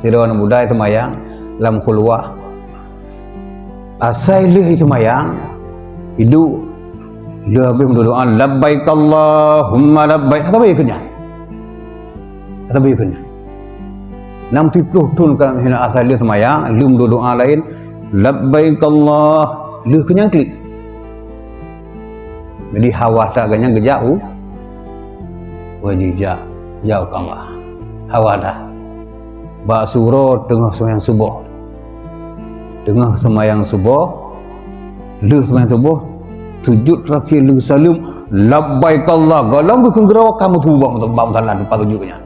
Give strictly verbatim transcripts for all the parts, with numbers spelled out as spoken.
Sidroe aneuk muda seumayang lam khulwah. Asai lheueh seumayang, iduek, lheueh habéh meudoa, "Labbaik Allahumma labbaik." Hana sabe keu nyan. Hana sabe keu nyan. Nam siploh thon ka hina asai lheueh seumayang, lheueh meudoa laén, "Labbaik Allah." Lheueh keu nyan klik. Jadi hawa that gobnyan geujak u, wajijak, jak u Ka'bah. Hawa that. Bak siuroe teungoh seumayang suboh. Teungoh seumayang suboh, lheueh seumayang suboh, sujud teurakhier lheueh saleuem, "Labbaik Allah." Gohlom geukheun keudroe ka meusu bak, bak musala teumpat sujud gobnyan.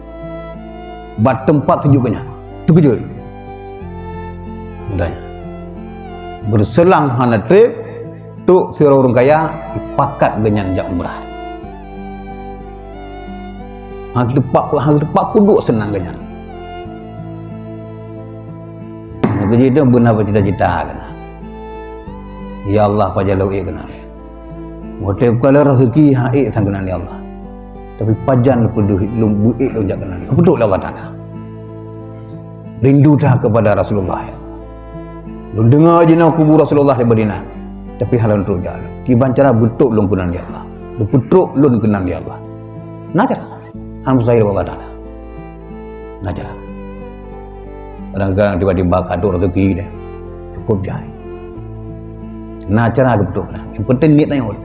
Bak teumpat sujud gobnyan. Teukeujot. Muda nyan. Beuseulang hana treb, trok sidroe ureueng kaya, ipakat gobnyan jak umrah. Hana teupat, hana teupat peuduek seunang gobnyan. Nyang keujeuet beuna cita-cita keunan. Ya Allah, pajan lôn ék keunan. Watée ka lheueh raseuki, han ék sang keunan ya Allah. Tapi pajan lôn peuduek, lôn beuék lôn jak keunan. Geupeutrok lé Allah Taala. Rindu that kepada Rasulullah. Lôn deungoe jinoe kubu Rasulullah di Madinah. Tapi hana lôn trok jak lôn. Kiban cara beutrok lôn keunan ya Allah. Geupeutrok lôn keunan ya Allah. Na cara. Hana mustahil bak Allah Taala. Na cara. Kadang-kadang tiba-tiba ka trok raseuki deh. Cukup jai. Na cara geupeutrok keunan. Yang penting niet tanyoe.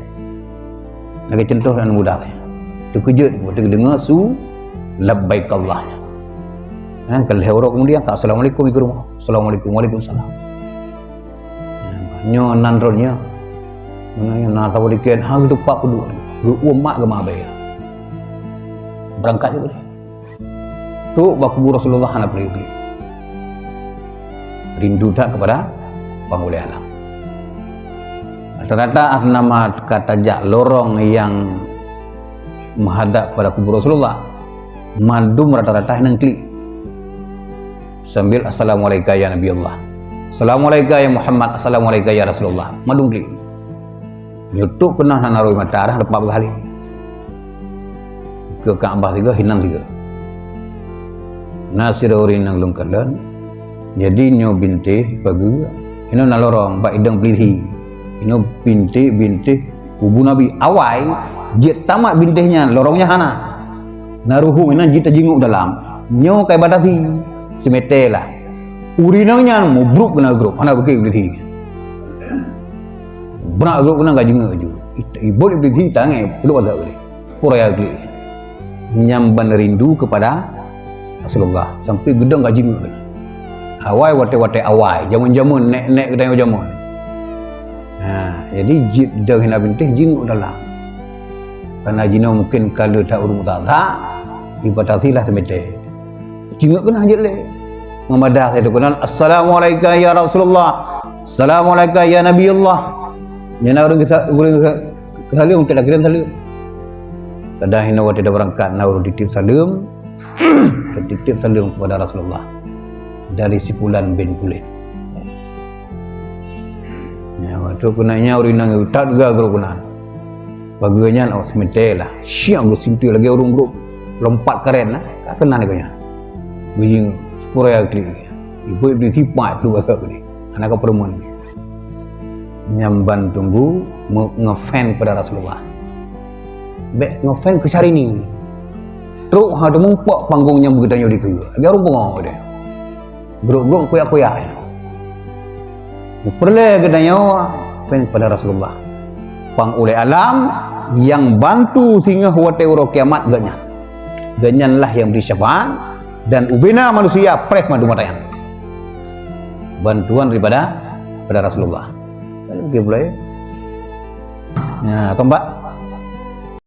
Lagée contoh aneuk muda nyan. Teukeujot, watée geudeungoe su labbaik Allah nyan. Kan ka lhée uroe kemudian ka assalamualaikum di rumoh. Assalamualaikum, waalaikumsalam. Nyoe nan droeneuh. Meunan nyoe na saboh tiket, hana geuteupat peuduek. Geuuem mak geumabée. Beurangkat juga deh. Trok bak kubu Rasulullah hana peue-peue. Rindu that kepada Panghulée Alam. Rata-rata asnama ka tajak lorong nyang meuhadap pada kubu Rasulullah, mandum rata-rata hinan klik. Sambil, "Assalamualaika ya Nabi Allah. Assalamualaika ya Muhammad. Assalamualaika ya Rasulullah." Mandum klik. Nyoe trok keunan hana rhoi mata, dah leupah beugaleng. Keu Ka'bah sigoe, hinan sigoe. Na sidroe ureueng nyang lôn kalon. Jadi nyoe bintéh pageue, inoe na lorong bak idong Beuleudhi. Inoe bintéh-bintéh kubu Nabi. Awai, jeuet tamat bintéh nyan, lorong nyan hana. Na ruhueng inan jeuet tajingok dalam. Nyoe ka ibatasi, simeté lah. Ureueng nyan mubrok keunan grob, hana bukée Beuleudhi. Brat grob keunan ka jingok laju. Ibot Beuleudhi tanggai, peuduek azab lé. Kuraya klik. Nyan ban rindu kepada Rasulullah. Sampai geudong ka jingok keunan. Awai watée-watée awai, jameun-jameun, nék-nék geutanyoe jameun. Ha, jadi jeuet dong hinan bintéh jingok dalam. Karena jinoe mungkin ka le that ureueng meusaha, ibatasi lah simeté. Jingok keunan jeuet lé. Meumadah sidroe keunan, "Assalamualaika ya Rasulullah. Assalamualaika ya Nabiullah." Nyan na ureueng geusa-, ureueng geusa-, geusaleuem, mungkin akhirnya saleuem. Kadang hinoe watée tabeurangkat na ureueng titip saleuem, titip saleuem kepada Rasulullah dari si Fulan bin Fulan. Ya, waktu keunan nyan ureueng inong that ga grob keunan. Pageue nyan, oh, simeté lah. Siang geusinteue lagée ureueng grob lompat karet na. Ka keunan lagée nyan. Geuyue, syukur ya klik. Ibu Iblis sipat tu bahasa geude. Hana ka peureumeun. Nyan ban teunggu me-, ngefan kepada Rasulullah. Bék ngefan keu Syahrini. Trok ha teumumpok panggong nyang beutanyoe dikeue. Lagée ureueng bungong deh. Grob-grob kuyak-kuyak. Peureulée geutanyoe fan pada Rasulullah. Panghulée alam nyang bantu singoh watée uroe kiamat geuhnyan. Geuhnyan lah nyang bri syafaat dan ubena manusia preh mandum mata nyan. Bantuan daripada pada Rasulullah. Lalu dia mulai. Nah, keempat.